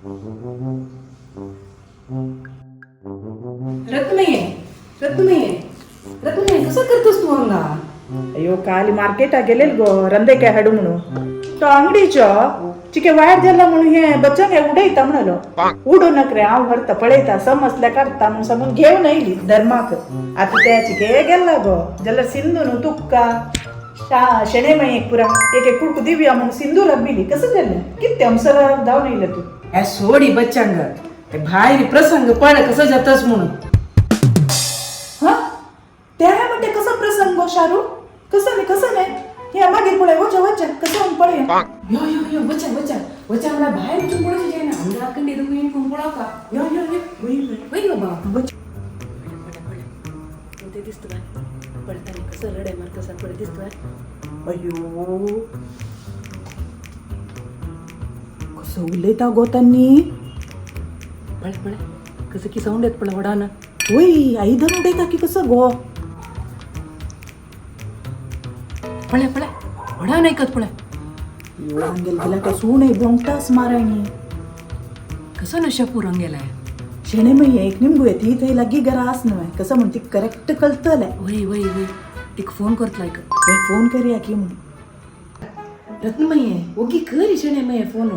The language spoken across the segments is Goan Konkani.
रत्नये, रत्नये, रत्नये, कसं करतोस तू हांगा? अय्यो, काली मार्केटाक गेलेल गो रंदेकाय हाडू म्हणून. तो अंगडीचो चिके वायर जाला म्हणून हे बच्चांक हे उडयता म्हणलो. उडो नक रे, हांव व्हरता पळयता, समजल्या काडटा म्हणून सांगून घेवन येयली धर्माक. आतां त्या चिके गेल्ला गो जाल्यार सिंधू न्हू तुक्का शेणे माई एक पुरा एक एक कुडकू दिवया म्हणून सिंधू रबिली. कसं जालें कितें हमसर धांवन येयलें तूं? हे सोडी बच्चांग, ते भायर प्रसंग पळ कसं जातस म्हणून. हा, त्या म्हणते कसं प्रसंग गो शारू? कसं नाही, कसं नाही, हे मागीर पळय, वच वच कसं म्हणून पळय. यो यो यो, वचा वचा वचा, मला बाहेर इथून पळोवचे जायना. हांगा कंडी दुखून कोण पळोवका. यो यो यो, वय बाबा. वच. ते दिसतो काय पळताना कसं रडे मार कसं पळ दिसतोय. अयो, कसं उलयता गो त्यांनी. पळ पळ, कसं की साऊंड येत पळ वडानं. वय, आयदन उडयता की कसं गो? पळे पळे, वडान ऐकत पळे. यो, हांगेल गेला का सूण भोंगतास माराणी. कसं नशापूर गेलाय. शेणे मग एक निमगू ती थंय लागीं घरा आस न्हय, कसं म्हण ती करेक्ट कळतलें. वय वय वय, एक फोन करतला एक. फोन करया की म्हणून. रत्नमयी, ओगी कर शेणे फोन.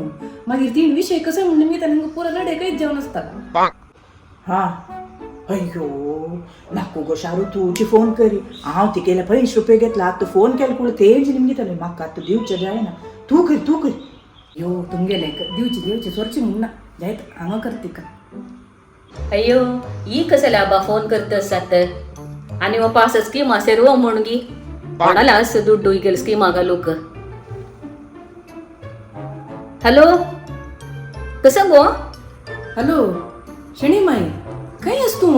मागीर तीन विषय कसं म्हणून मी त्यांना पुरा लढे काहीच जेवण असता. हा, अय्यो, नाको गो शारू, तुची फोन करी. हांव तिगेले 5 रुपये घेतला. आतां फोन केले कुळ तेज निमगितले. म्हाका आतां दिवचें जायना, तूं कर, तूं कर. यो, तुमगेले दिवची दिवची सोरची म्हणून ना जायत हांगा करते का. अय्यो, ही कसले आबा फोन करत तर आनी हो पास स्किमा सेरवो म्हणून गी कोणाला असं दुड्डू इगेल स्किमा घालूक. हॅलो, कसं गो? हॅलो शणी माई, खंय आस तूं?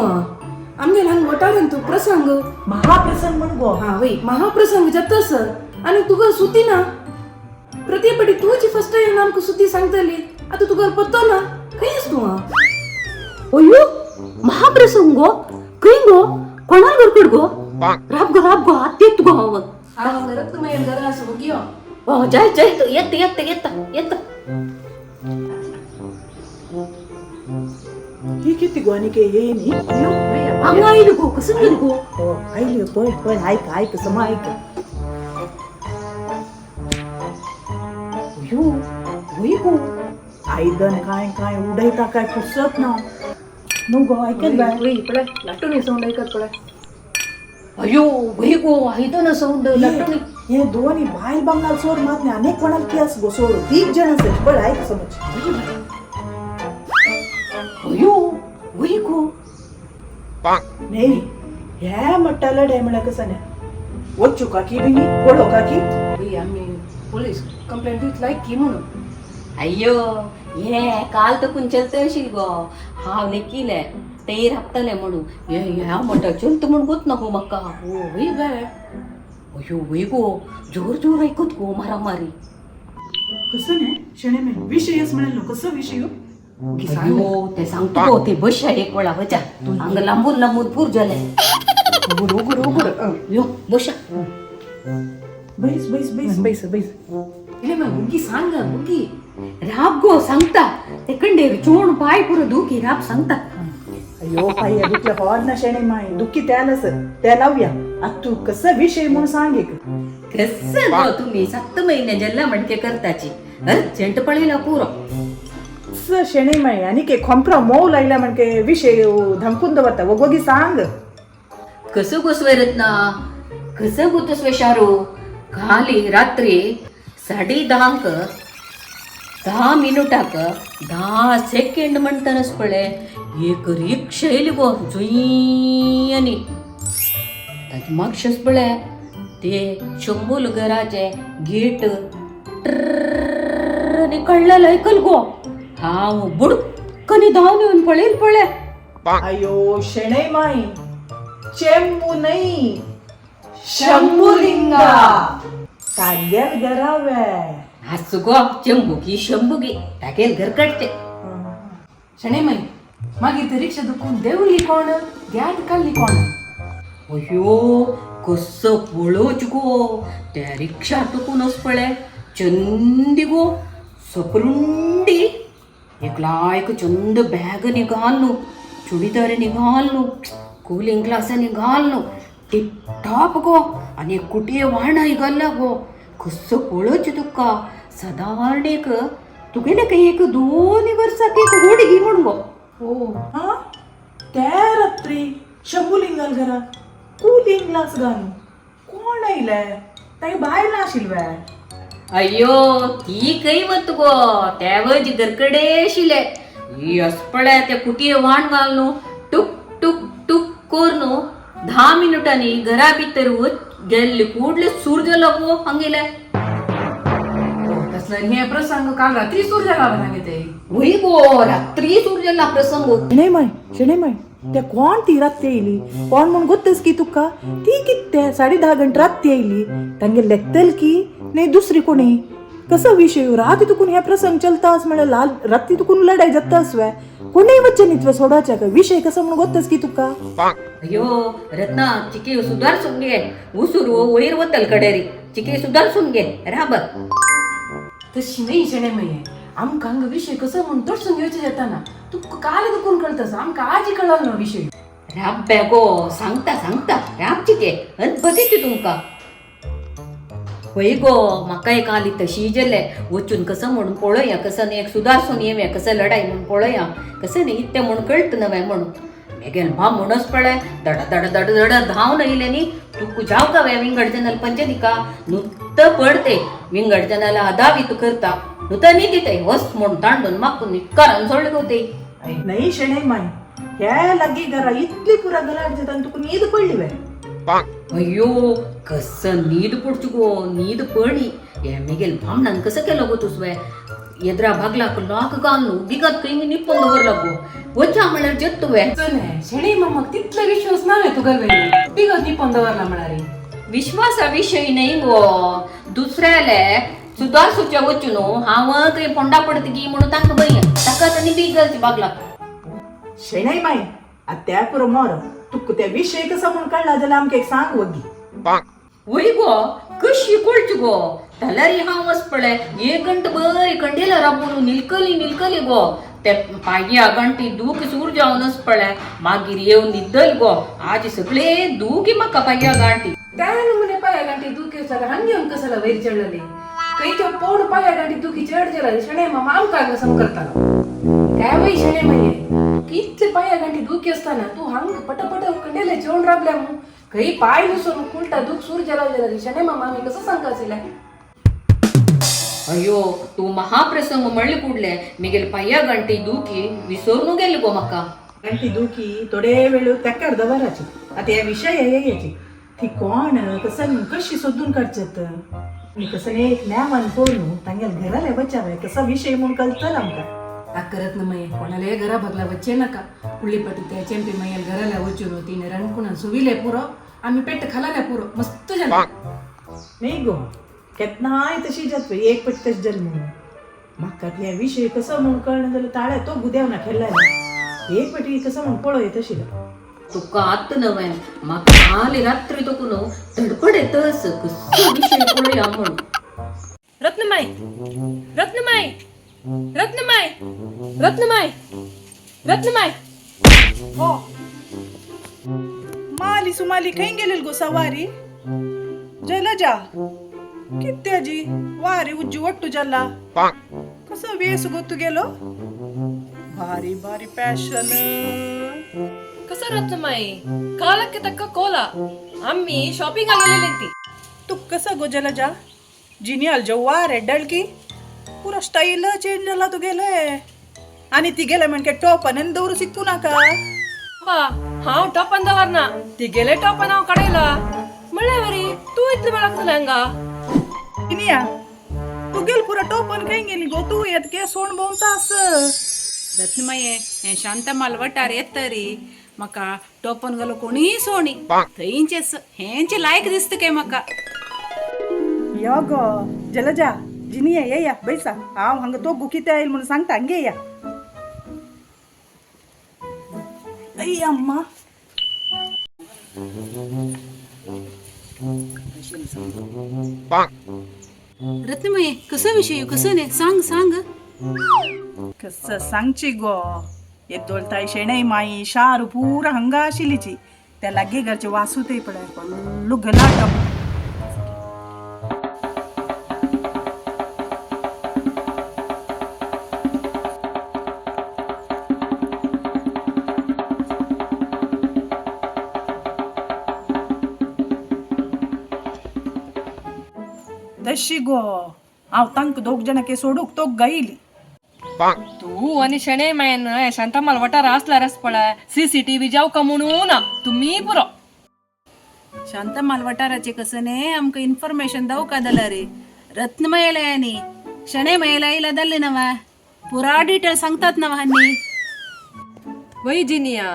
आमगेल हांग वटारान तूं प्रसंग. महाप्रसंग म्हण गो. हा वय, महाप्रसंग जातस आनी तुका सुती ना. प्रत्येपटी तूच फर्स्ट टायम आमकां सुती सांगतली. आतां तुका पत्तो ना. खंय आस तूं? अय्यो, महाप्रसंग गो? खंय गो? कोणाल घरकड गो? राब गो, राब गो, आत येत गो हांव. हांव रत्नमयन घरा आसा, वगी यो. हो, जाय जाय, येत येत येत येत. ही किती गो आनी हे न्ही. यो, वय. हांगा आयलो गो, कसं गेलो गो? हो, आयली. पळय पळय, आयक आयक, समा आयक. अय्यो, वय गो. आयदन काय काय उडयता काय पुसत ना न्हू गो, आयकत बाय. वय, पळय लाटून साऊंड ऐकत पळय. अय्यो, वय गो, आयदन साऊंड लाटून. हे दोन्ही बायल बांगलाल सोड मात नाही अनेक कोणाला की आस गो, सोड तीग जण आसत. पळय, आयक समज. अय्यो, वय गो. नाही, हे म्हणटा लढाय म्हळ्यार कसं न्ही, वच्चू काकी बी पळो काकी. वय, आमी पोलीस कंप्लेंट दितलाय की म्हणून. अय्यो, हे काल तर कुंचल तशील गो. हांव लेकिले ते राबतले म्हणून हे ह्या म्हणटा चलत म्हण गोत ना गो म्हाका. हो वय बाय. अय्यो, वय गो, जोर जोर ऐकत गो मारामारी. कसं न्ही शेणे मे विषयच म्हणेल न्हू, कसं विषय? ओगी सांग. अय्यो, ते सांगतो गो, ते बशा एक वेळा वचा हांगा लांबून लांबून पूर जाले. उगड उगड उगड. यो बशा. बैस बैस बैस. बैस बैस इले मग उगी सांग उगी. राब गो, सांगता ते कंडेर चोण पाय पुरो दुखी, राब सांगता. अय्यो पाय दुखले हॉर्न ना शेणे माय दुखी त्याला सर त्या लावया. आता तू कसं विषय म्हणून सांग एक. कसं गो तुम्ही 7 महिने जल्ला मणके करताची अर्जंट पळयला पुरो. कसं शेणे माय आणि के खोंपरा मोव लागल्या म्हणके विषय धमकून दवरता, वगोगी सांग. कसं गोसवे रत्ना, कसं गोतस्वे शारू, खाली रात्री 10:30क 10 मिनुटाक 10 सेकंड म्हणटनच पळय एक रिक्षा येयली गो जुंय. ताजे मागशेच पळय ते शंबूल घराचे गेट ट्रर्र आनी कळ्ळें ऐकल गो. हांव बुडकनी धांवन येवन पळयल पळय. अयो शेणे माई, चेंबू नाही, शंभुलिंगा तागेल घरावे. आसू गो, चेंबुकी शंबुकी तागेल घर काडचे. शणे माई, मागीर ते रिक्षा दुखून देंवली कोण, गॅट काडली कोण? अयो, कसो पळोवच गो त्या रिक्षा टुकून पळय चंदी गो सपरुंडी. एक लायक चंद बॅग निघाल न्हू, चुडीदार निघाल न्हू, कुलिंग ग्लास निघाल न्हू, टिपटॉप गो आनी एक कुटये वाण घाल्ला गो. कसो पळोवचें तुका सदारण एक तुगेले काही एक दोन वर्सां एक हुडगी म्हण गो. ओ हा त्या रात्री शंभुलिंगाल घरा कुलिंग ग्लास घालून कोण आयले? तागे बायल नाशिल्ले? अय्यो ती खंय वत गो, तेवज घरकडे आशिल्ले. ही असपळे ते कुटये वाण घाल न्हू, टुक टुक टुक कर न्हू, 10 मिनटांनी घरा भितर वच गेल्ले कुडले सूर जालो गो हांगेले. तसला हे प्रसंग काल रात्री सुरू जाला सांगे ते. वय गो, रात्री सूर जाला प्रसंग. शणेमाय शणेमाय, त्या कोण ती रात येयली कोण म्हूण गोत्तस की तुका? ती कित्ते 10:30 घंटे रात येयली, तांगे लेखतल की नाही दुसरी कोणी? कसो विषय रात तुकून हे प्रसंग चलता म्हळ्यार लाल राती तुकून लढाई जाता असवे कोणीय वच्चे न्ही सोडाच्या विषय कसो म्हणून गोत्तस की तुका? अय्यो रत्ना, चिके सुदारसून घे, उसुरू वयर वतल कडेरी, चिके सुदारसून घे राबर. तशी नाही शणे मये, आमकां हांगा विषय कसो म्हूण तोडसून घेवचे जाताना तुका काल दुखून कळतस, आमकां आजी कळलो ना विषय. राब्बे गो, सांगता सांगता राब चिके अद्भुत तुमकां. वय गो, म्हाका एक आली तशी जालें, वचून कसं म्हणून पळोवया, कसं न्ही एक सुदारसून येवया, कसं लढाई म्हणून पळोवया, कसं न्ही इत्तें म्हूण कळटा नवें म्हणून. मेगेल बा म्हणूच पळय दड दड दड दड धांवन येयलें न्ही. तुका जाव का विंगड जनाल पंचनिका नुत्तं पडते विंगड जनाला अदावी तूं करता नुतं न्ही दितय वच म्हूण तांडून मागून इतकारान सोडले गो ते. नाही शणेमाय, ह्या लागी घरा इतली पुरा गलाट जाता आनी तुका न्हीद पडली वे? अय्यो कसं न्हीद पडची गो, न्हीद पडली. हे मेगेल बामणान कसं केलो गो तुसवे, एदरा भागलाक लॉक घालून बिगत खंय निपून दवरला गो, वचा म्हळ्यार जत्तुवे. शणे मामाक तितलो विश्वास ना वे तुका बिगत निपोन दवरला म्हळ्यार. विश्वासा विशय न्ही गो, दुसऱ्याले सुदारसुच्या वचून हांव खंय फोंडा पडत गी म्हणून तांकां भंय, ताका आनी बीग घालची बागलाक. शणै माय, आतां त्या पुरो मोर तुका त्या विशय कसो म्हूण कळ्ळा जाल्यार आमकां एक सांग वगी. वय गो, कशी कळची गो, जाल्यार हांव वच पळय एक गंट बरी कंडेला राबून निलकली निलकली गो, ते पांया गंटी दूख सूर जावनच पळय मागीर येवन न्हिदल गो. आज सगळे दुखी म्हाका पांया गांठी. त्या नमुने पाया गांठी दुखी जाल्यार हांग येवन कसला वयर चडलेली खंय त्यो पोण पाया गांठी दुखी चड जाल्यार शणे मामा आमकां हांगा सम करतालो. त्या वय शणे माये, कितले पाया गांठी दुखी आसतना तूं हांग पटपट कंडेले जेवण राबल्या मू, खंय पाय नुसून उलटा दूख सूर जाला जाल्यार शणे मामा आमी कसं सांगता आशिल्लें? अय्यो तूं महाप्रसंग म्हणले कुडले मेगेले पांया गांठी दुखी विसरून गेले गो म्हाका. कारण ती दुखी थोडे वेळ तेकार दवराची. आतां ह्या विशय याची ती कोण कसं कशी सोदून काडचेत आनी कसं एक ज्ञान करून तांगेले घराले वचावे कसा विशय म्हूण कळतलो आमकां. करत ना मये, कोणालाय घरा भागला वच्चे नका. पुळी पटी त्या चेंपी मयेल घराला वचून तिने रणकुणा सुविले पुरो, आम्ही पेट खालाले पुरो, मस्त झालं. नाही गो, केन्नाय तशी जात एक पटी तशी जाली म्हणून म्हाका ह्या विशय कसो म्हूण कळना जाल्यार ताळ्या तो गुद्याव ना खेळ्ळा एक पटी कसो म्हूण पळय तशी. तुका आत्त नवें म्हाका काल रात्री तकून धडपड येतस कसो विशय पळया म्हणून. रत्नमाई, रत्नमाई, रत्नमाई, रत्नमाई, रत्नमाई. हो माली सुमाली खंय गेलेल गो सवारी? जलजा कित्याजी वारी उज्जू वट्टू जल्ला कसो वेस गो तुगेलो, भारी भारी पॅशन. कसं रत्नमाई, कालಕ್ಕೆ ತಕ್ಕ ಕೋಲ. आम्ही शॉपिंग गेलेली ती. तू कसं गो जलजा, जिनियल जवार डळकी पुरो स्टाईल चेंज जाला तुगेले, आणि ती गेले म्हणजे टॉप आणि दवरू शिकू नाका. बा हांव टॉपान दवरना, तिगेले टॉपान हांव काडयला म्हणल्यार तूं इतले वेळाक जालें हांगा? जिनिया तुगेल पुरो टोपन खंय गेली गो तू? येत के सोण भोंवता आस. रत्नमये, हें शांतमाल वटार येतरी म्हाका टोपन घालो कोणीय सोणी थंयचेच हेंचे लायक दिसता काय म्हाका. यो गो जलजा, जिनिया ये या बैसा, हांव हांगा तो कितें आयल म्हणून सांगता, हांगे या. अय्या अम्मा. रत्नमये, कसो विशय कसो न्ही, सांग सांग. कसं सांगची गो येदोळताय शेणै माई शारू पुरा हंगा आशिल्लीची त्या लागीं घरचे वासू ते पळय व्हडलो गलाटो. तशी गो हांव तांकां दोग जाणां सोडूंक तो गायली. तू आणि शणे मायन शांतामाल वटार असला रस पळय सीसीटीव्ही जाव का म्हणू ना तुम्ही पुरो. शांतमाल वटाराचे कसं ने आमकां इन्फॉर्मेशन दावका जाल्यार रत्नमयला न्ही शणे मयला येयला जाल्ले नवा पुरा डिटेल सांगतात नवा हांनी. वೈ ಜಿನಿಯಾ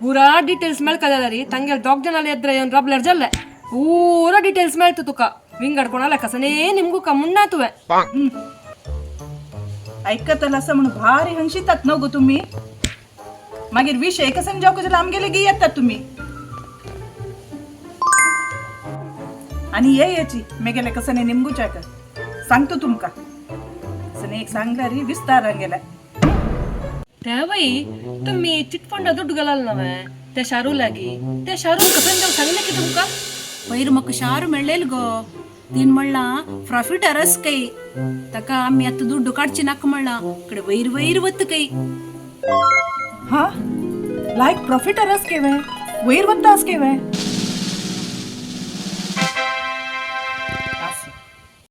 ಪೂರಾ ಡೀಟೇಲ್ಸ್ ಮೇಳ್ಕದಲ್ಲ ರೀ ತಂಗೆಲ್ ದೊಗ್ ಜನ ಎದ್ರ ಏನ್ ರಬ್ಲರ್ ಜಲ್ಲೆ ಪೂರಾ ಡೀಟೇಲ್ಸ್ ಮೇಳ್ತು ತುಕ ವಿಂಗಡ್ಕೊಳಲ್ಲ ಕಸನೇ ನಿಮ್ಗೂ ಕಮ್ಮುಣ್ಣಾತುವೆ. ऐकतला असं म्हणून भारी हंशितात न गो तुम्ही. मागीर विषय कसं जावं जाल्यार आमगेले गी येतात तुम्ही आणि ये याची मेगेले कसं नाही निमगूच आयक सांगतो तुमका कसं एक सांगला री विस्तार गेला. त्या बाई तुम्ही चिटफंड ದುಡ್ಡು ಗಲಲ್ ನವೆ त्या शारू लागी त्या शारू कसं जाऊ सांगले की तुमका. पयर म्हाका शार मेळ्ळेल गो तीन म्हणला प्रॉफिट अरस कई ताका आमी आतां दुड्डू काडची नाका म्हणला कडे वयर वयर वत कई. हा लायक प्रॉफिट अरस केवे वयर वत्ता केवे.